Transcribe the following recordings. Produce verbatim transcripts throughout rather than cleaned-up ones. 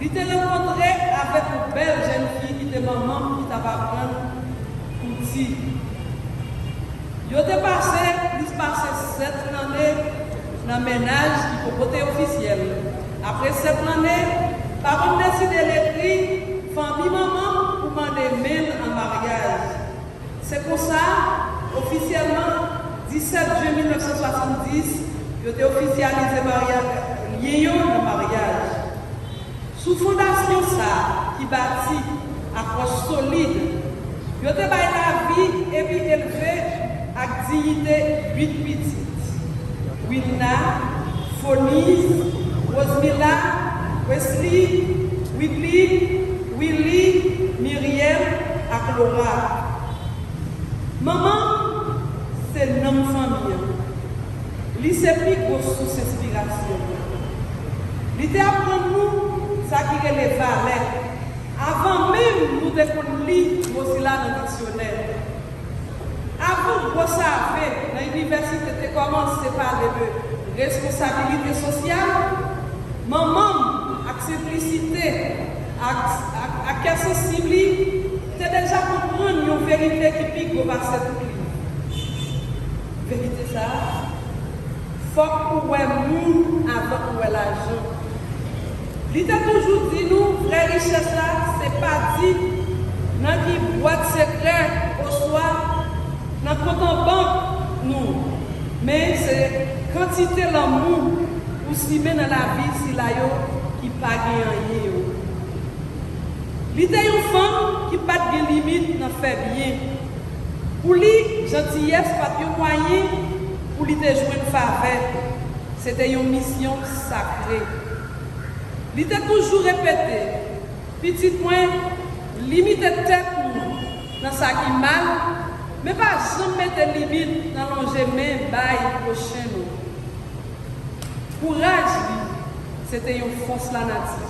Li te rankontre avèk yon bèl jèn fi ki te manman m ki t ap aprann kouti. Yo te pase plis pase sèt lanne nan mennaj ki poko te ofisyèl. Apre sèt lanne, papa m deside l ekri fanmi manman m pou mande men l an maryaj. Se konsa, ofisyèlman, disèt jen mil nèf san swasanndis, yo te ofisyalize maryaj, lyen yo nan maryaj. Sou fondasyon sa a ki bati ak wòch solid, yo te bay lavi epi elve ak diyite uit pitit: Wilna, Foniz, Rosemila, Wesley, Widley, Willy, Miriel ak Laura. Manman m se nanm fanmi an. Li se pi gwo sous enspirasyon. Li te aprann nou sa ki rele valè avan menm nou te konn li mo sila nan diksyonè. Avan gwo save nan inivèsite te kòmanse pale de responsabilite sosyal, manman m, ak senplisite, ak, ak, ak kè sansib li, te deja konprann yon verite ki pi gwo pase tout liv. Verite sa a, fòk ou wè moun avan ou wè lajan. Li te toujou di nou vrè richès la se pa di nan ki bwat sekrè oswa nan kont an bank nou, men se kantite lanmou ou simen nan lavi sila yo ki pa gen anyen yo. Li te yon fanm ki pa t gen limit nan fè byen. Pou li, jantiyès pa t yon mwayen pou li te jwenn favè. Se te yon misyon sakre. Li te toujou repete, "Pitit mwen, limite tèt nou nan sa ki mal, men pa janm mete limit nan lonje men bay pwochen nou." Kouraj li, se te yon fòs lanati.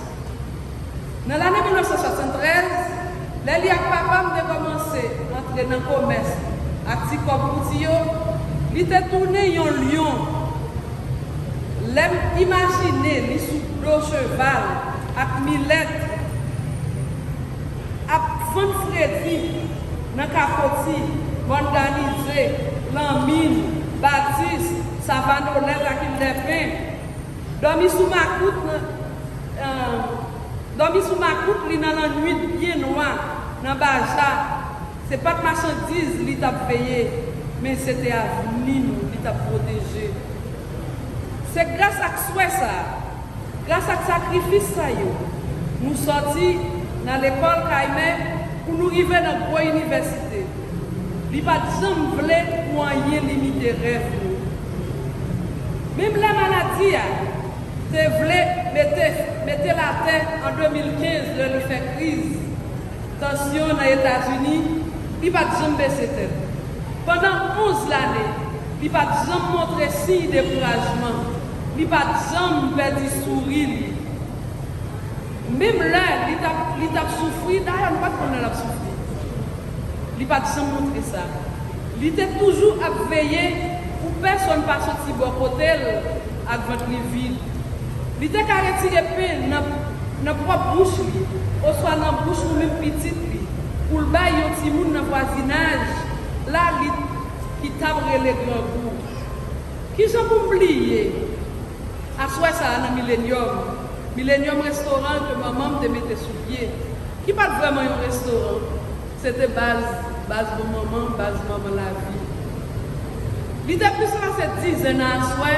Nan lane mil nèf san swasanntrèz, lè li ak papa m te kòmanse antre nan komès ak ti kòb kouti yo, li te tounen yon lyon. Lè m imajine li sou do cheval ak milèt, ap fann fredi nan Kapoti, Mòn Galize, Lanmin, Batis, Savann Olèz ak Île des Pins. Dòmi sou makout nan, eh, dòmi sou makout li nan lannwit byen nwa, nan Baja. Se pa t machandiz li t ap veye, men se te avni nou li t ap pwoteje. Se gras ak swè sa a, gras ak sakrifis sa yo, nou sòti nan lekòl kay mè pou nou rive nan gwo inivèsite. Li pa t janm vle pou anyen limite rèv nou. Menm lè maladi a te vle mete, mete l atè an de mil kenz, lè li fè kriz tansyon nan Etazini, li pa t janm bese tèt. Pandan onz lane, li pa t janm montre siy dekourajman. Li pa t janm pèdi souri li. Menm lè li t ap, li t ap soufri, dayè, nou pa t konn lè l ap soufri. Li pa t janm montre sa. Li te toujou ap veye pou pèsonn pa soti bò kote l ak vant li vid. Li te ka retire pen nan, nan pwòp bouch li, oswa nan bouch yon menm pitit li, pou l bay yon timoun nan vwazinaj la li ki t ap rele grangou. Kijan pou m bliye aswè sa a nan Millennium, Millennium restoran ke manman m te mete sou pye, ki pa t vrèman yon restoran, se te baz, baz bon manman, baz manman lavi. Li te plis pase dizen an aswè,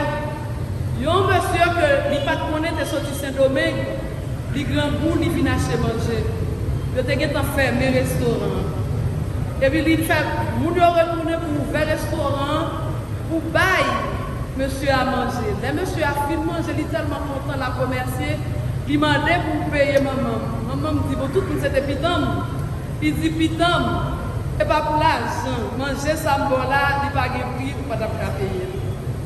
yon mesye ke li pa t konnen te soti Sendomeng, li grangou, li vin achte manje. Yo te gentan fèmen restoran an. Epi li fè moun yo retounen pou ouvè restoran an, pou bay mesye a manje. Lè mesye a fin manje, li tèlman kontan, l ap remèsye, li mande pou l peye manman m. Manman m di, "Bon, tout moun se te pitan m." Li di, "Pitan m, se pa pou lajan. Manje sa m ba w la, li pa gen pri, ou pa t ap ka peye l.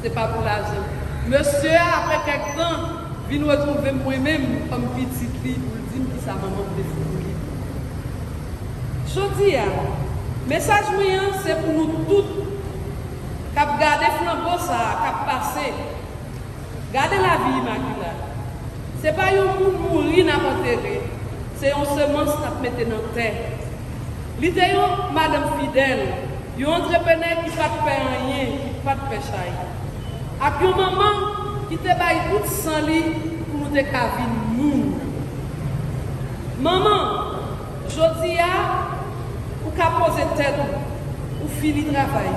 Se pa pou lajan." Mesye a, apre kèk tan, vin retwouve m mwen menm kòm pitit li pou l di m kisa manman m te fè pou li. Jodi a, mesaj mwen an se pou nou tout k ap gade flanbo sa a k ap pase. Gade lavi Imakila. Se pa yon moun mouri n ap antere, se yon semans n ap mete nan tè. Li te yon madanm fidèl, yon antreprenè ki pa t pè anyen, ki pa t pè chay, ak yon manman ki te bay tout san li pou nou te ka vin moun. Manman, jodi a, ou ka poze tèt ou, ou fini travay.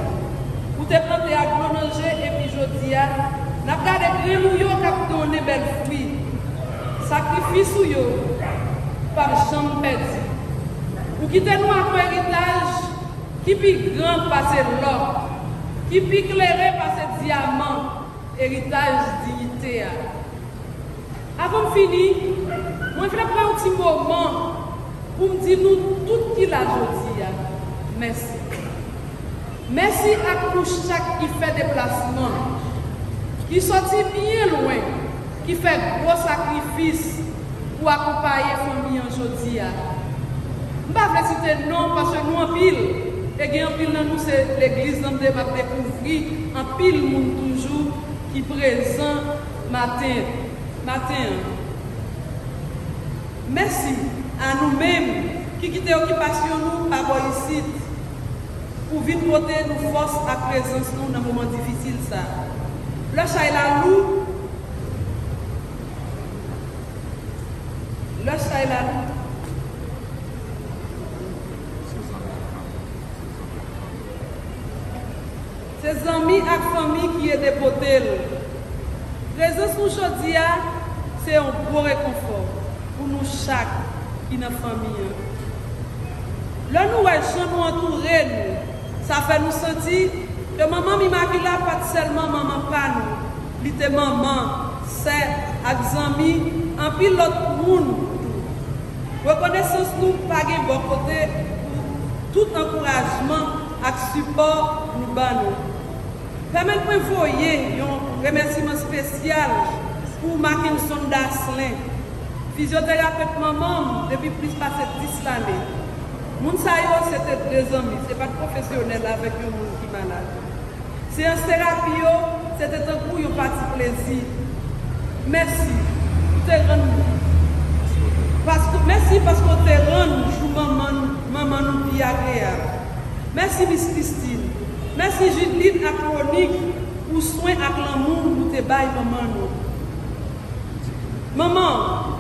Ou te plante ak dlo nan je, epi jodi a, n ap gade grenn ou yo k ap donnen bèl fwi. Sakrifis ou yo p ap janm pèdi. Ou kite nou ak yon eritaj ki pi gran pase lò, ki pi klere pase dyaman, eritaj diyite a. Avan m fini, mwen vle pran yon ti moman pou m di nou tout ki la jodi a, mèsi. Mèsi ak nou chak ki fè deplasman, ki sòti byen lwen, ki fè gwo sakrifis pou akonpaye fanmi an jodi a. M pa vle site non paske nou anpil, e gen anpil nan nou se legliz nan m de-, m ap dekouvri anpil moun toujou ki prezan maten, maten an. Mèsi a nou menm ki kite okipasyon nou pa bò isit pou vin pote nou fòs ak prezans nou nan moman difisil sa. Lè chay la lou, lè chay la lou. Se zanmi ak fanmi ki ede pote l. Prezans nou jodi a se yon gwo rekonfò pou nou chak ki nan fanmi an. Lè nou wè jan nou antoure nou, sa fè nou santi ke Manman m Imakila pa t sèlman manman pa nou, li te manman, sè, ak zanmi anpil lòt moun tou. Rekonesans nou pa gen bò kote pou tout ankourajman ak sipò nou ban nou. Pèmèt mwen voye yon remèsiman espesyal pou Mackenson Daslin, fizyoterapet manman m depi plis pase dis lane. Moun sa yo se te de zanmi, se pa t pwofesyonèl avèk yon moun ki malad. Seyans terapi yo, se te tankou yon pati plezi. Mèsi, ou te rann paske, mèsi paske w te rann jou manman, manman nou pi agreyab. Mèsi, Miss Christine. Mèsi, Judeline ak Monique, pou swen ak lanmou nou te bay manman nou. Manman,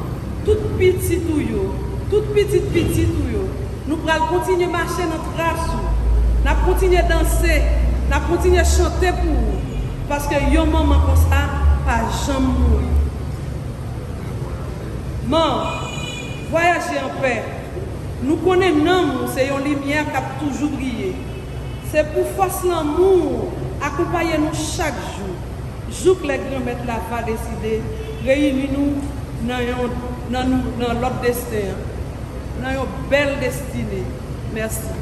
tout pitit ou yo, tout pitit pitit ou yo, nou pral kontinye mache nan tras ou. N ap kontinye danse, n ap kontinye chante pou ou, paske yon manman konsa pa janm mouri. Man, vwayaje anpè. Nou konnen nanm ou se yon limyè k ap toujou briye. Se pou fòs lanmou ou akonpaye nou chak jou, jouk lè Granmèt la va deside reyini nou nan yon, nan nou, nan lòt desten an, nan yon bèl destine. Mèsi.